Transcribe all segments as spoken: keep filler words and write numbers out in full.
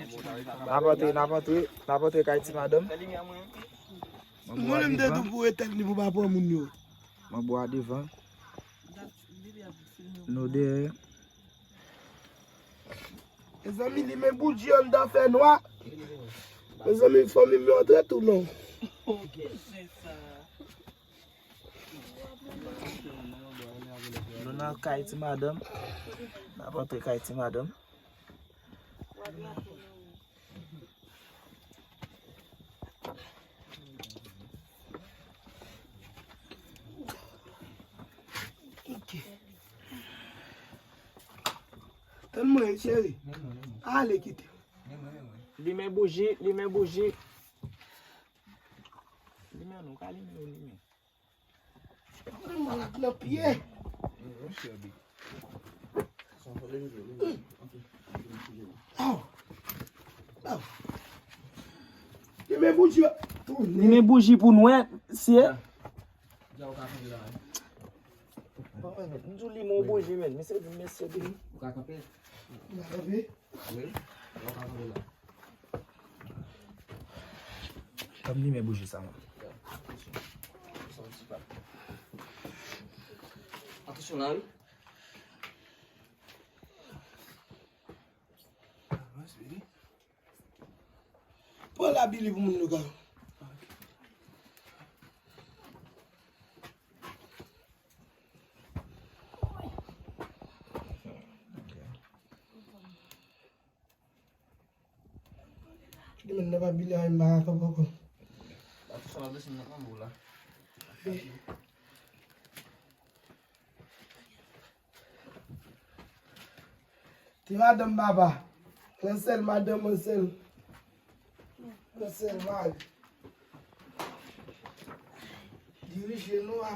N ap antre, n ap antre, n ap antre kay ti madanm. Mwen menm m te tou pou etèn li pou pa pran moun yo. Manbo a devan. Nou dèyè. Mezanmi, limen bouji anndan fè nwa. Mezanmi, fanmi m yo antre tou non. Nou nan kay ti madanm. N ap antre kay ti madanm. Tann mwen, cheri. Ale kite. Limen bouji, limen bouji. Limen nou, ka limen yo limen. Mwen malad nan pye. Aw. Aw. Limen bouji. Limen bouji pou nou wè, se. M di w limen bouji, men. Mesye di, mesye di. Ou ka kanpe? Ou ka kanpe? Wi. Ou ka kanpe la. Ban m limen bouji sa, mwen. Atansyon la, wi. Pran la, Billy, pou moun nou ka. Li menm nan pa Billy a, m pa ka kanpe ankò. Ti madanm papa. Yon sèl madanm, yon sèl. Yon sèl mari. Dirije nou a.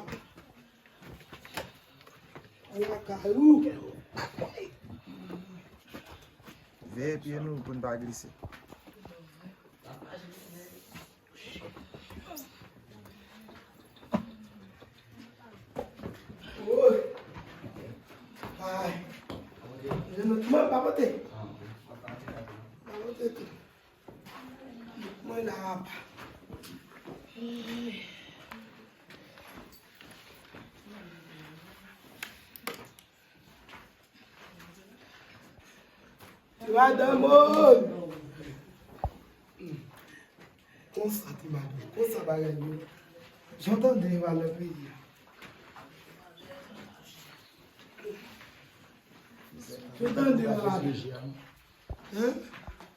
An lakay ou. Veye pye nou pou n pa glise. Woy. Ay. Mwen pa pote. Pa pote tou. Mwen la apa. Ti madanm, oy! Konsa, ti madanm, konsa bagay yo. Jan w tande yo a nan peyi a. Jan w tande yo a. Hein?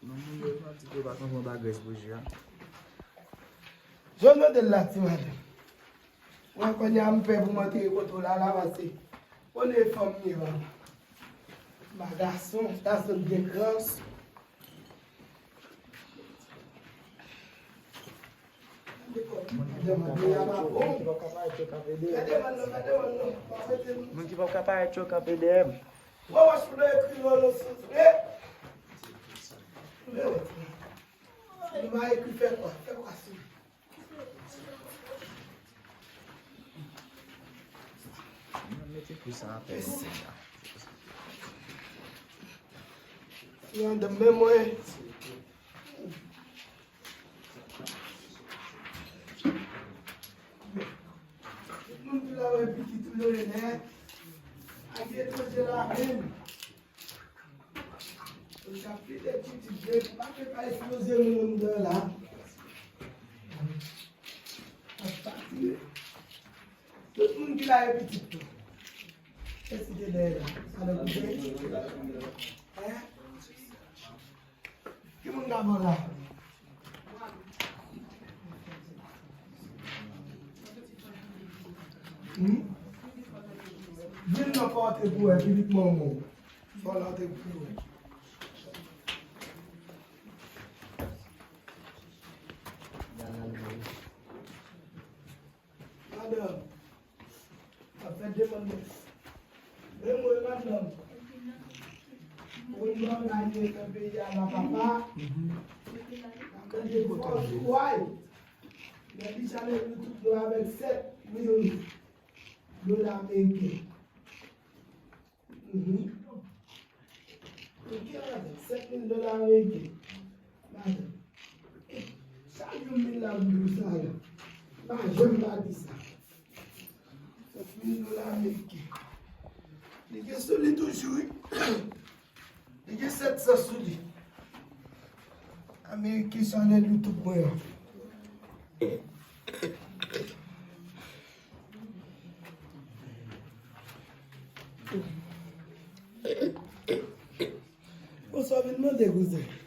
Non, moun yo pa di ke yo pa konn pran bagay bouji a. Jan w tande l la, ti madanm. Mwen kounye a m pè pou m antre kote w la, la pase. Konnen fanm ye, papa. M pa gason, gason gen kran. Gade moun nan, gade moun nan. Moun ki p ap ka parèt yo kanpe dèyè m. Wè wòch pou nou ekri non nou sou vre. Men wè. Nou va ekri fè kwa? Fè kwa sou. Mwen mete kou sa atè non, Seyè. Yon de men mwen. Tout moun ki la wè pitit ou yo, Renè, ak etranje la menm. Ou ka pile pitit je, pa fè pa esploze moun anndan la. Tout moun ki la e pitit tou. Kiyès ki te dèyè la? Sa nan koute? Hein? Ki moun k ap la? Hmm? Vin nan fò antre pou wè, pitit manman w. Fò l antre pou wè. Madanm, ap fè demann mwen. Men mwen, madanm, pou yon bagay nan peyi a la, papa. Tande fòs ou ay. Nan li chanèl YouTube nou avèk sèt mil dola ameriken. Mhm. Ok, madanm, sèt mil dola ameriken. Sa m di w sa la. Pa janm pa di sa. Sèt mil dola ameriken. Li gen sou li toujou, wi. Li gen sèt san sou li. Ameriken chanèl YouTube mwen an. Bon, sa w vin mande, kouzen? Hein?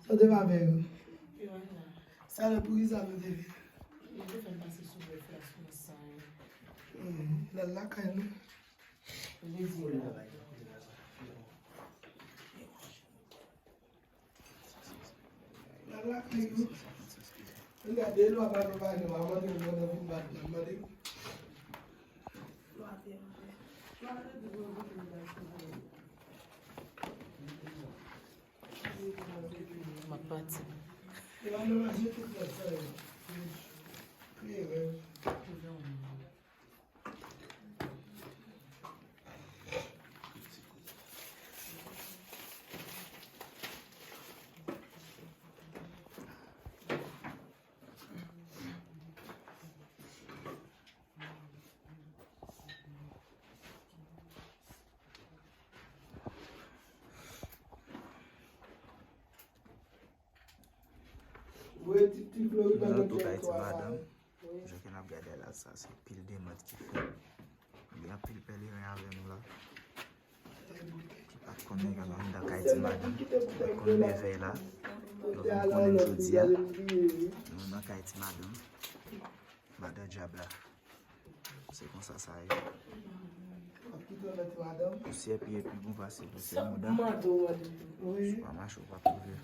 Sa w te pa fè yo? Sa lè pou ki sa nou te vin? Hmm, l al lakay nou. L al lakay nou. Gade, lwa pa nan bagay, w a mande m pandan vin bat la, mande m. M ap pati. Mwen, ti, ti Florida, nou nan tou kay ti madanm. Jan ke n ap gade la, sa se pil demant ki fèt. Gen anpil pèleren avè nou la. Ki pa t konn anndan kay ti madanm. Ki pa t konn mèvèy la. Yo vin konnen jodi a. Nou nan kay ti madanm. Madan dyab la. Se konsa sa ye. Pousyè pye pi bon pase pousyè mouda. Wi. Si w pa mache, w p ap twouve.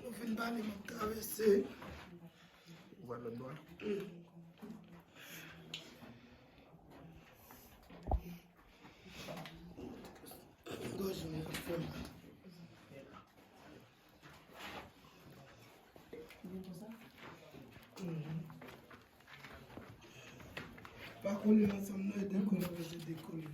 Nou fin pale, m ap travèse. Ou wè lòt bò a? Gòj mwen ap fè mal. Mhm. Pa kole ansanm non, e dekole, bezwen dekole.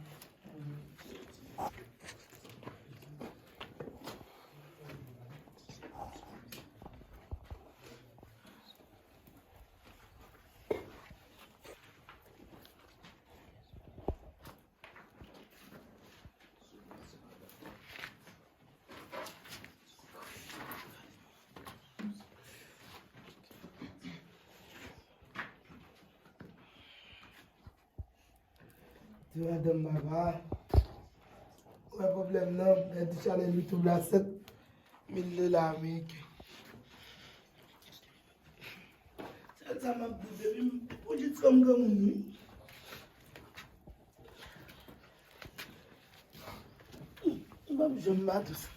Ti madanm papa. Ou wè pwoblèm nan, gade chanèl YouTube la, sèt mil dola ameriken. Sèl sa m ap di, depi m, pou jis kòm granmoun, wi. M p ap janm ba tou sa.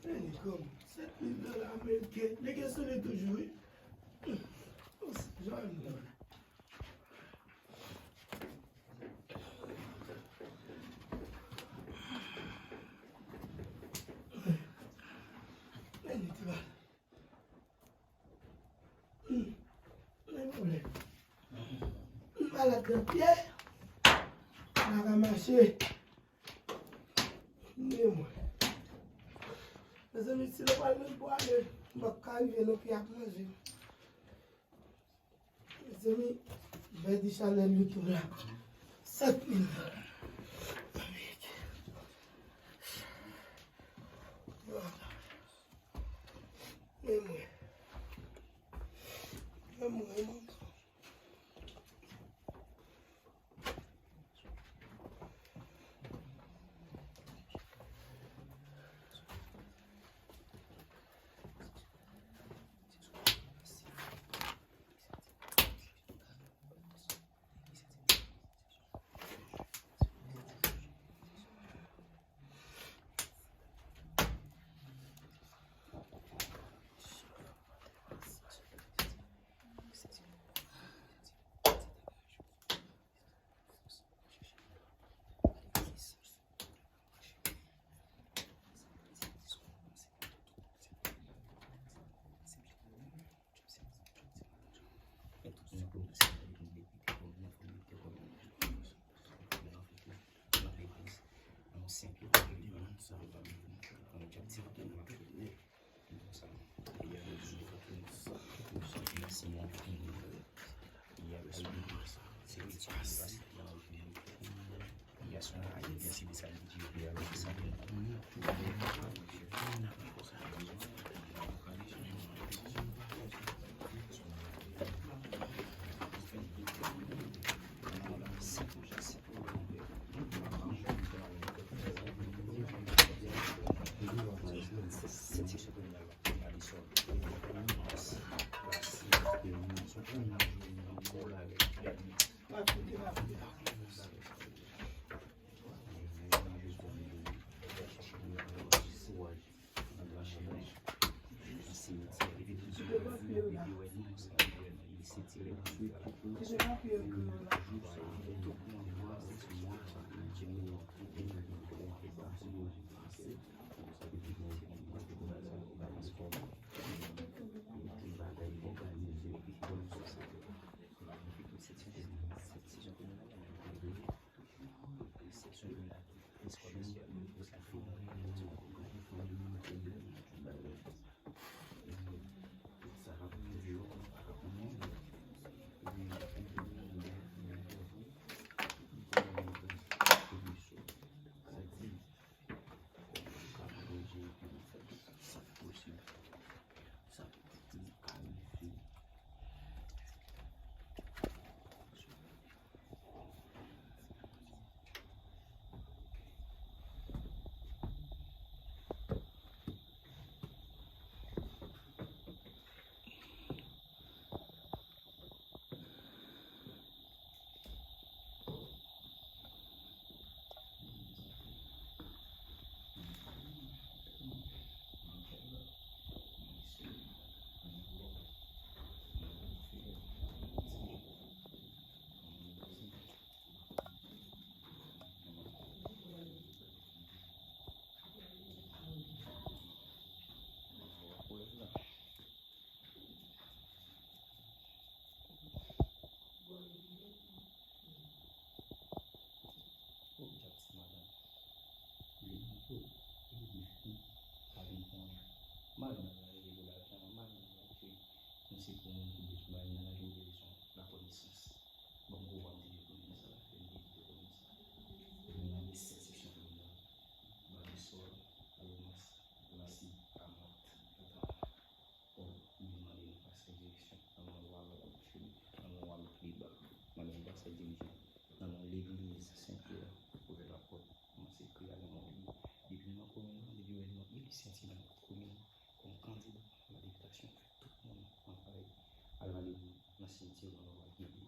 Sèt mil dola ameriken, li gen sou li toujou, wi. Jan m nan. Men li te malad. Hmm. Men pwoblèm. Malad nan pye. M pa ka mache. Men mwen. Mezanmi, si nou pral menm pou ale, m p ap ka rive non pou y ap manje. Mezanmi, bèdi chanèl YouTube la. Sèt mil dola. Men mwen. Men mwen, men mwen. Madanm nan rele pou lajan, madanm nan rele pou nou se pou moun ki bezwen mari nan laj ou bezwen lakonesans. Ban m gwo vwa m di yo konnen sa, fè m di yo konnen sa. Epi m nan de sèt seksyon kounye a. Babesòl, Ayomas, Lasi, Amant, Atan. Bon, m vin mande nou pastè direksyon, nan non wa lòt chemen, nan non wa lòt liba, mande nou pastè direksyon, nan non legliz Sen Pyè, ouvè lapòt, kòmanse priye avè nou, depi nou nan komin nan, depi yo wè nou eli senti nan komin nan, kòm kandida a la depitasyon, fè tout moun anpaye al rale nou nan simityè, nan non wa Bondye.